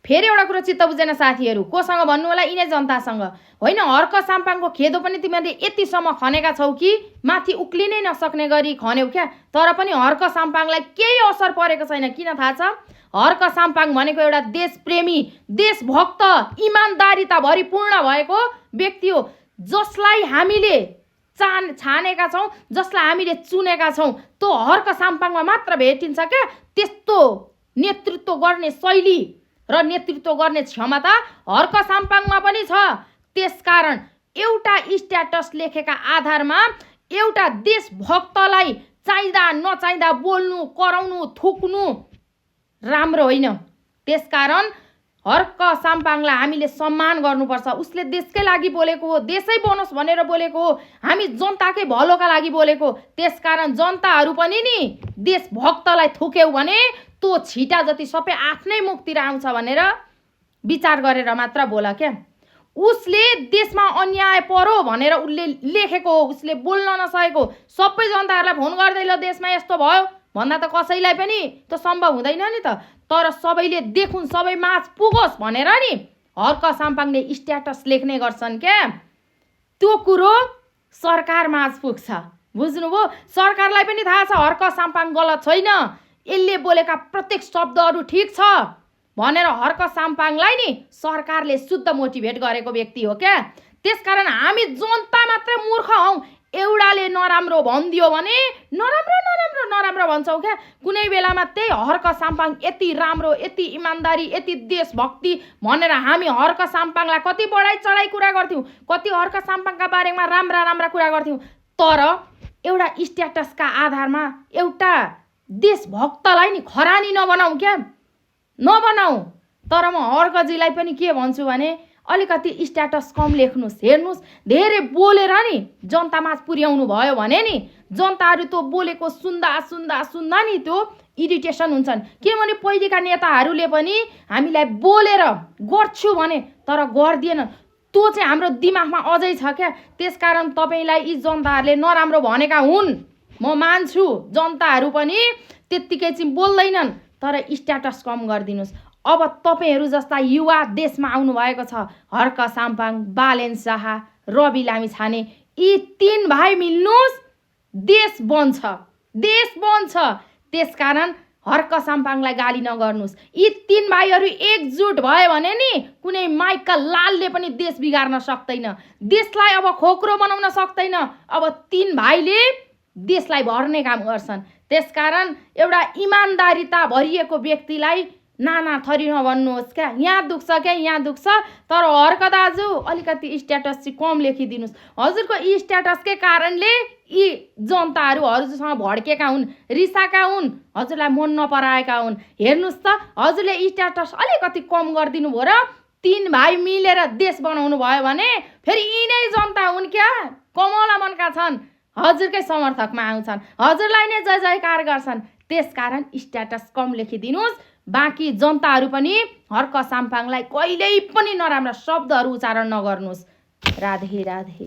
फेरि एउटा कुरा चित्त बुझेन साथीहरू, कोसँग भन्नु होला? यिनै जनतासँग होइन। हर्क साम्पाङको खेदो पनि तिमीहरूले यतिसम्म खनेका छौ कि माथि उक्लिनै नसक्ने गरी खन्यौ क्या। तर पनि हर्क साम्पाङलाई केही असर परेको छैन। किन थाहा छ? हर्क साम्पाङ भनेको एउटा देशप्रेमी, देशभक्त, इमान्दारिता भरिपूर्ण भएको व्यक्ति हो, जसलाई हामीले छानेका छौँ, जसलाई हामीले चुनेका छौँ। त्यो हर्क साम्पाङमा मात्र भेटिन्छ क्या। त्यस्तो नेतृत्व गर्ने शैली र नेतृत्व गर्ने क्षमता हर्क साम्पाङमा पनि छ। त्यसकारण एउटा स्ट्याटस लेखेका आधारमा एउटा देशभक्तलाई चाहिँदा नचाहिँदा बोल्नु, कराउनु, थुक्नु राम्रो होइन। त्यसकारण हर्क साम्पाङलाई हामीले सम्मान गर्नुपर्छ। उसले देशकै लागि बोलेको हो, देशै बनोस् भनेर बोलेको हो, हामी जनताकै भलोका लागि बोलेको। त्यसकारण जनताहरू पनि नि देशभक्तलाई थुक्यौ भने त्यो छिटा जति सबै आफ्नै मुखतिर आउँछ भनेर विचार गरेर मात्र बोल क्या। उसले देशमा अन्याय पर्यो भनेर उसले लेखेको हो, उसले बोल्न नसकेको। सबै जनताहरूलाई फोन गर्दै ल देशमा यस्तो भयो भन्दा त कसैलाई पनि त्यो सम्भव हुँदैन नि त। तर सबैले देखुन्, सबै माझ पुगोस् भनेर नि हर्क साम्पाङले स्ट्याटस लेख्ने गर्छन् क्या। त्यो कुरो सरकार माझ पुग्छ। बुझ्नुभयो? सरकारलाई पनि थाहा छ हर्क साम्पाङ गलत छैन, यसले बोलेका प्रत्येक शब्दहरू ठिक छ भनेर हर्क साम्पाङलाई नि सरकारले शुद्ध मोटिभेट गरेको व्यक्ति हो क्या। त्यसकारण हामी जनता मात्र मूर्ख हौँ। एउटाले नराम्रो भनिदियो भने नराम्रो नराम्रो नराम्रो भन्छौँ क्या। कुनै बेलामा त्यही हर्क साम्पाङ यति राम्रो, यति इमान्दारी, यति देशभक्ति भनेर हामी हर्क साम्पाङलाई कति बढाइ चढाइ कुरा गर्थ्यौँ, कति हर्क साम्पाङका बारेमा राम्रा राम्रा कुरा गर्थ्यौँ। तर एउटा स्ट्याटसका आधारमा एउटा देशभक्तलाई नि खरानी नबनाऊ क्या, नबनाऊ। तर म हर्कजीलाई पनि के भन्छु भने अलिकति स्ट्याटस कम लेख्नुहोस्। हेर्नुहोस्, धेरै बोलेर नि जनतामा पुर्याउनु भयो भने नि जनताहरू त्यो बोलेको सुन्दा सुन्दा सुन्दा नि त्यो इरिटेसन हुन्छन्। किनभने पहिलेका नेताहरूले पनि हामीलाई बोलेर गर्छु भने तर गर्दिएन, त्यो चाहिँ हाम्रो दिमागमा अझै छ क्या। त्यसकारण तपाईँलाई यी जनताहरूले नराम्रो भनेका हुन्, म मान्छु। जनताहरू पनि त्यत्तिकै चाहिँ बोल्दैनन्, तर स्ट्याटस कम गरिदिनुहोस्। अब तपाईँहरू जस्ता युवा देशमा आउनुभएको छ, हर्क साम्पाङ, बालेन शाह, रवि लामिछाने, यी 3 भाइ मिल्नुहोस्, देश बन्छ, देश बन्छ। त्यसकारण हर्क साम्पाङलाई गाली नगर्नुहोस्। यी 3 भाइहरू एकजुट भयो भने नि कुनै माइकका लालले पनि देश बिगार्न सक्दैन, देशलाई अब खोक्रो बनाउन सक्दैन। अब 3 भाइले देशलाई भर्ने काम गर्छन्। त्यसकारण एउटा इमान्दारिता भरिएको व्यक्तिलाई नाना थरी नभन्नुहोस् क्या। यहाँ दुख्छ क्या, यहाँ दुख्छ। तर हर्क दाजु अलिकति स्ट्याटस चाहिँ कम लेखिदिनुहोस्। हजुरको यी स्ट्याटसकै कारणले यी जनताहरू हजुरसँग भड्केका हुन्, रिसाएका हुन्, हजुरलाई मन नपराएका हुन्। हेर्नुहोस् त, हजुरले स्ट्याटस अलिकति कम गरिदिनु भयो र 3 भाइ मिलेर देश बनाउनु भयो भने फेरि यिनै जनता हुन् क्या, कमला मनका छन्, हजुरकै समर्थकमा आउँछन्, हजुरलाई नै जय जयकार गर्छन्। त्यसकारण स्ट्याटस कम लेखिदिनुहोस्। बाँकी जनताहरू पनि हर्क साम्पाङलाई कहिल्यै पनि नराम्रा शब्दहरू उच्चारण नगर्नुहोस्। राधे राधे।